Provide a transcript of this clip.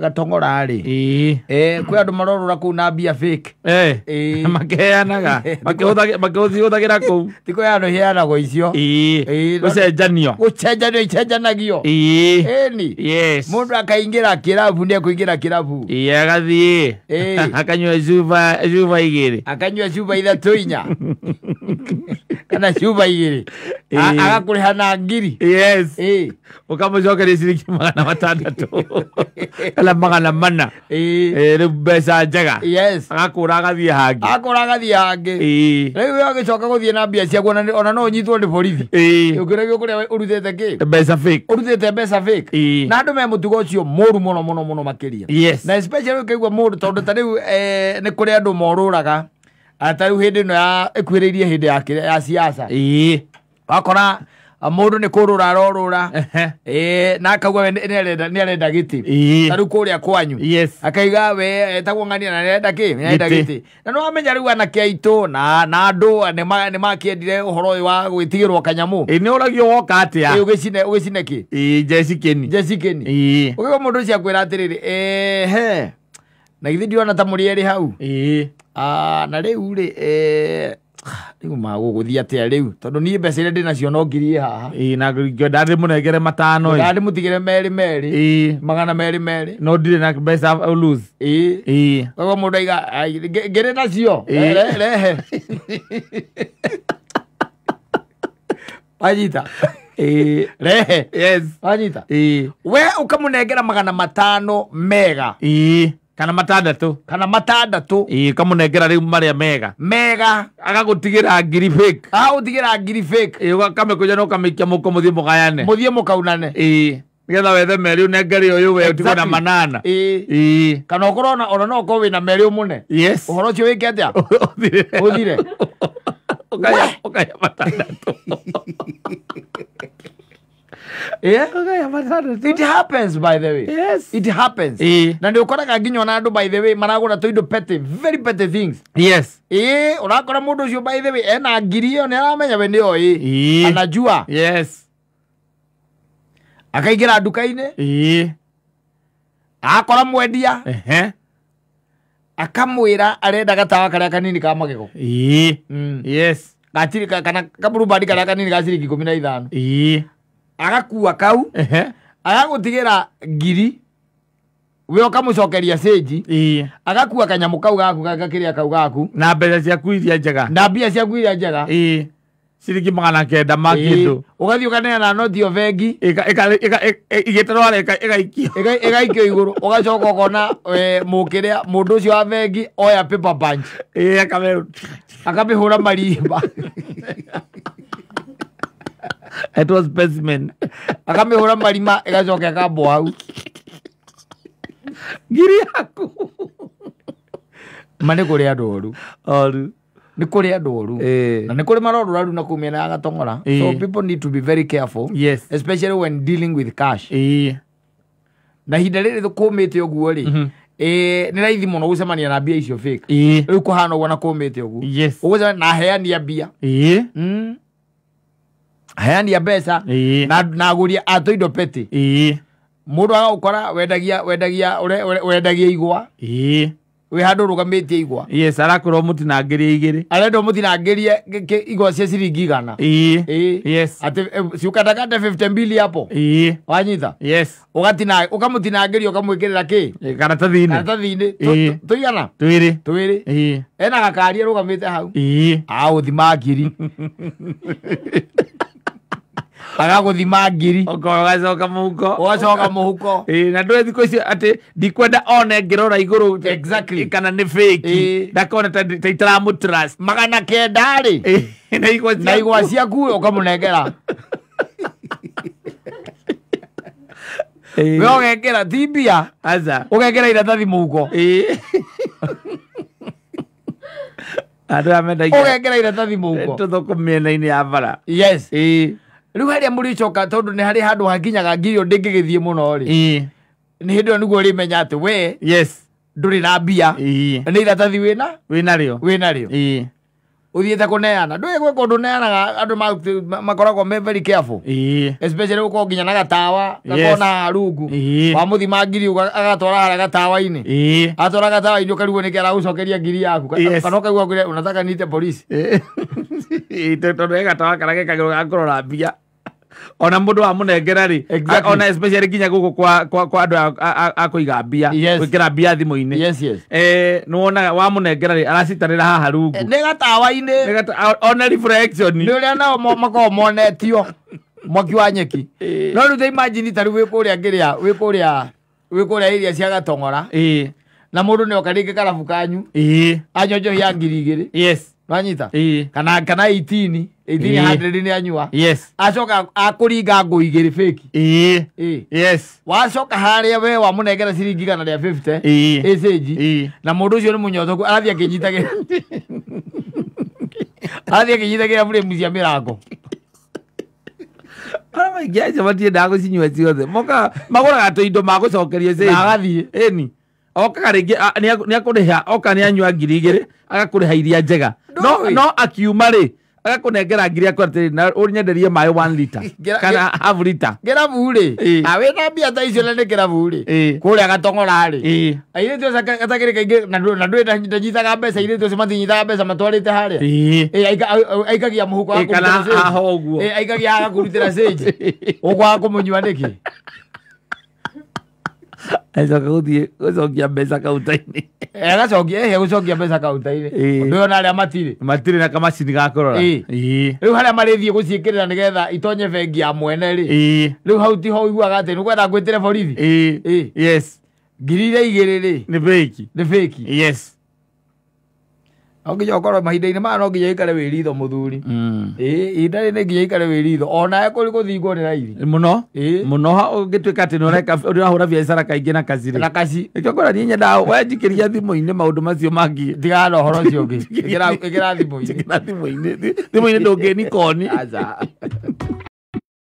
Gatongora rĩ, Ĩĩ. Kwĩ andũ marorũra kũu na mbia fake. Ĩĩ. Makeanaga makĩhũthagĩra kũu. Ti kũheanwo iheanagwo icio. Ĩĩ. Ĩĩ, Gũcenjanio. Gũcenjanio icenjanagio. Ĩĩ. Ĩni. Yes. Mũndũ akaingĩra kĩrabu, nĩ ekũingĩra kĩrabu. Ĩĩ, agathiĩ Ĩĩ. akanyua cuba cuba igĩrĩ. Akanyua cuba ithatũ, inya kana cuba igĩrĩ. Ĩĩ. Agakũrĩha na ngiri. Yes. Ĩĩ. Ũkamũcokeria ciringi 600 kana 400. Ĩĩ. Ĩĩ, rĩu mbeca njega. Yes. Agakũra agathiĩ hangĩ. Akũra agathiĩ hangĩ. Ĩĩ. Rĩu we agĩcoka gũthiĩ na mbia ciaku, ona no ũnyitwo nĩ borithi. Ĩĩ. Ũkĩragio kũrĩa ũrutĩte kĩ? Mbeca fake. Ũrutĩte mbeca fake. Ĩĩ. Na andũ me mũtugo ũcio mũru mũno mũno mũno makĩria. Yes. Na especially ũkaigua mũndũ, tondũ ta rĩu nĩ kũrĩ andũ morũraga. Ta rĩu hĩndĩ ĩno ya ĩkuhĩrĩirie hĩndĩ ya kĩrĩa ya siasa. Ĩĩ. Wakora mũndũ nĩ kũrũra arorũra. Ehe. Na akauga we nĩ arenda gĩtĩ. Ĩĩ. Ta rĩu kũrĩa kwanyu. Yes. Akaiga we etagwo ng'ania na nĩarenda kĩ? Nĩarenda Gĩtĩ. gĩtĩ. Na nĩ wamenya rĩu anake aitũ na andũ nĩ makĩendire ũhoro ũyũ wa gwĩtigĩrwo kanyamũ. Ĩĩ, nĩ ũragio woka atĩa. Ĩ, ũgĩcine kĩ? Ĩĩ, Jesse Keni. Jesse Keni. Ĩĩ. Ũkĩigua mũndũ ũcio akwĩra atĩrĩrĩ, ehe, na githĩ ndiona ta mũrĩ erĩ hau. Ĩĩ. Ah, na rĩu rĩ, rĩu magũgũthiĩ atĩa rĩu, tondũ niĩ mbeca iria ndĩ nacio no ngiri ĩ haha. Ĩĩ, na ngĩenda ndĩmũnengere 5 ĩ. Nda ndĩmũtigĩre merĩ merĩ. Ĩĩ. 200 200. No ndirĩ na mbeca lose. Ĩĩ. Ĩĩ. Koguo mũndũ aiga, "Ai, ngĩrĩ nacio." Ĩĩ. Rehe wanyita. Ĩĩ. Rehe. Yes. Wanyita. Ĩĩ. We ũkamũnengera 500 mega. Ĩĩ, kana 6. Kana 6. Ĩĩ, ũkamũnengera rĩu marĩa mega. Mega. Agagũtigĩra ngiri fake. Agũtigĩra ngiri fake. Ĩĩ, ũkamĩkũnja na ũkamĩikia mũko, mũthiĩ mũgayane. Mũthiĩ mũkaunane. Ĩĩ, nĩgetha wethe merĩ ũnengere ũyũ, we ũtigwo na 8. Ĩĩ. Ĩĩ. Kana ũkorwo ona no ũkorwo wĩna merĩ ũmũne. Yes. Ũhoro ũcio wĩke atĩa? Ũthire. Ũthire. Ũkaya 6. Yeah? Ũkaya 6. It happens, by the way. Yes. It happens. Ĩĩ. Na nĩ ũkoraga nginya ona andũ, by the way, maragũra tũindo petty, very petty things. Yes. Ĩĩ, ũrakora mũndũ ũcio, by the way, ena ngiri ĩyo, nĩ aramenya we nĩoĩ. Ĩĩ. Anajua. Yes. Akaingĩra nduka-inĩ, Ĩĩ. akora mwendia, Ehe. akamwĩra arenda gatawa karĩa kanini ka magego. Ĩĩ. Yes. Gaciri kana kaburubandi karĩa kanini ka ciringi 15. Ĩĩ. Agakua kau, Ehe. agagũtigĩra ngiri, we ũkamũcokeria cĩnji. Ĩĩ. Agakua kanyamũ kau gaku gakĩrĩa kau gaku. Na mbeca ciaku iria njega. Na mbia ciaku iria njega. Ĩĩ, ciringi 900 ma kĩndũ. Ũgathiĩ ũkaneana noti ĩyo bengi. Igĩtarwo harĩa ĩgaikio. Ĩgaikio igũrũ, ũgacoka ũkona mũkĩrĩa mũndũ ũcio wa bengi oya paper punch. Ĩĩ, akame Akamĩhũra marimba. It was specimen. Akamĩhũra marima, ĩgacoka ĩkambwo hau. Ngiri yaku. Ma nĩ kũrĩ andũ oru. Oru. Nĩ kũrĩ andũ oru. Ĩĩ. Na nĩ kũrĩ marorũra rĩu na kũu mĩena ya Gatong'ora. Ĩĩ. So people need to be very careful, especially when dealing with cash. Na ihinda rĩrĩ kũmĩte ũguo rĩ, nĩ raithi mũno gũcemania na mbia icio fake. Rĩu kũhana ũguo na kũmĩte ũguo, ũgũcemania na aheani a mbia. Aheani a mbeca. Na agũri a tũindo petty. Mũndũ agagũkora wendagia wendagia igwa, wĩ handũ ũrũgamĩtie igwa. Yes, arakwĩra ũmũtinangĩrie igĩrĩ. Arenda ũmũtinangĩrie igwa cia ciringi 100. Ĩĩ. Ĩĩ. Yes. Atĩ si ukatakate 50 mbili hapo. Ĩĩ. Wanyita. Yes. Ũgatina ũkamũtinangĩria, ũkamwĩkĩrĩra kĩ? Ĩĩ, karatathi-inĩ. Karatathi-inĩ. Ĩĩ. Tũigana? Twĩrĩ. Twĩrĩ. Ĩĩ. Ena gakari arũgamĩte hau. Ĩĩ. Agũthima ngiri, agagũthima ngiri. Ũkoya ũgacoka mũhuko. Ũgacoka mũhuko. Ĩĩ, na ndũĩ thikũ icio atĩ ndikwenda one ngĩrora igũrũ kana nĩ fake. Ndakona ta itaramũ-trust. 900 rĩ. Ĩĩ, na igwa Na igwa ciaku ũkamũnengera. Ĩĩ. We ũgekĩra ti mbia. Aca. Ũgekĩra iratathi mũhuko. Ĩĩ, andũ aya mendagia Ũgekĩra iratathi mũhuko. tũthũkũ mĩena-inĩ ya bara. Yes. Ĩĩ. Rĩu harĩa mũrĩcoka, tondũ nĩ harĩ handũ hakinyaga ngiri ĩyo ndĩngĩgĩthiĩ mũno rĩ, nĩ hĩndĩ ĩyo nĩguo ũrĩmenya atĩ we ndũrĩ na mbia, nĩ iratathi wĩna Wĩnarĩo. wĩnarĩo. Ĩĩ. Uthiĩte kũneana ndũĩ gwĩ kũndũ neanaga andũ makoragwo me very careful. Especially ũkorwo nginya na gatawa gakona rungu wamũthima ngiri agatwara harĩa gatawa-inĩ atwara gatawa-inĩ ũkarigwo nĩkĩ aragũcokeria ngiri yaku kana ũkaigua unataka niite polisi tondũ he gatawa karĩa gekagĩrwo ga kũrora mbia ona mundu wa munengera ri ona especially nginya guku kwa andu a kuiga mbia gwikira mbia thimu-ini. Yes, yes. Niwonaga wa munengera ri aracitarira haha rungu ni gatawa-ini ona reflection ni uria nao makoragwo monetio mwaki wa nyeki. No riu ta imagine ta riu wi kuria ngiria wi kuria area cia Gatong'ora na mundu ni oka ringi karabu kanyu anyua njohi ya 2,000. Yes. Nwanyita kana 18 1800 ni anyua. Yes. Acoka akuringa ngũ igĩrĩ fake. Yes. Wacoka harĩa we wamunengera ciringi 150 ĩcĩnji na mũndũ ũcio nĩ mũnyotoku arathiĩ akĩnyitagĩra arathiĩ akĩnyitagĩra frame cia mĩrango. Arĩa maingĩ acio matiendaga gũcinyua ciothe mokaga magũraga tũindo magũcokeria cĩnji na agathiĩ. Ĩni okaga rĩngĩ nĩakũrĩha oka nĩanyua 2,000 agakũrĩha iria njega no akiuma rĩ agakũnengera ngiri akwa atĩrĩ na ũnyenderie maĩ 1 liter kana half liter. Kĩrabu rĩ wĩna mbia ta icio na nĩ kĩrabu rĩ kũrĩa Gatong'ora rĩ airĩtu acio gatakĩrĩ kaingĩ na ndũĩ ndanyitaga mbeca airĩtu acio matinyitaga mbeca matwarĩte harĩa aikagia mũhuko aikagia agakũrutĩra cĩnji ũkwaga kũmũnyua nĩkĩ? Acoka gũthiĩ gũcokia mbeca kaunta-inĩ. Agacokia gũcokia mbeca kaunta-inĩ ũndũ ũyũ na arĩa matirĩ na kamacini ga kũrora. Rĩu harĩa marĩthiĩ gũciĩkĩrĩra nĩgetha itonye bengi ya mwene rĩ rĩu hau tiho ũiguaga atĩ nĩũkwenda ngwĩtĩre borithi. Yes. 2,000 rĩ nĩ fake. Nĩ fake. Yes. No nginya ũkorwo mahinda-inĩ maya no nginya ũikare wĩ ritho mũthuri. Ihinda rĩrĩ nĩ nginya ũikare wĩ ritho onawe kũrĩ gũthingwo nĩ raithi mũno mũno ũngĩtuĩka atĩ nĩũreka ũrahũra biacara kaingĩ na kaci rĩ na kaci nĩkĩo ngwĩra niĩ nyendaga wenjikĩria thimũ-inĩ maũndũ macio mangĩ tigana na ũhoro ũcio ũngĩ ĩkĩra thimũ-inĩ thimũ-inĩ ndũngĩnikoni. Aca.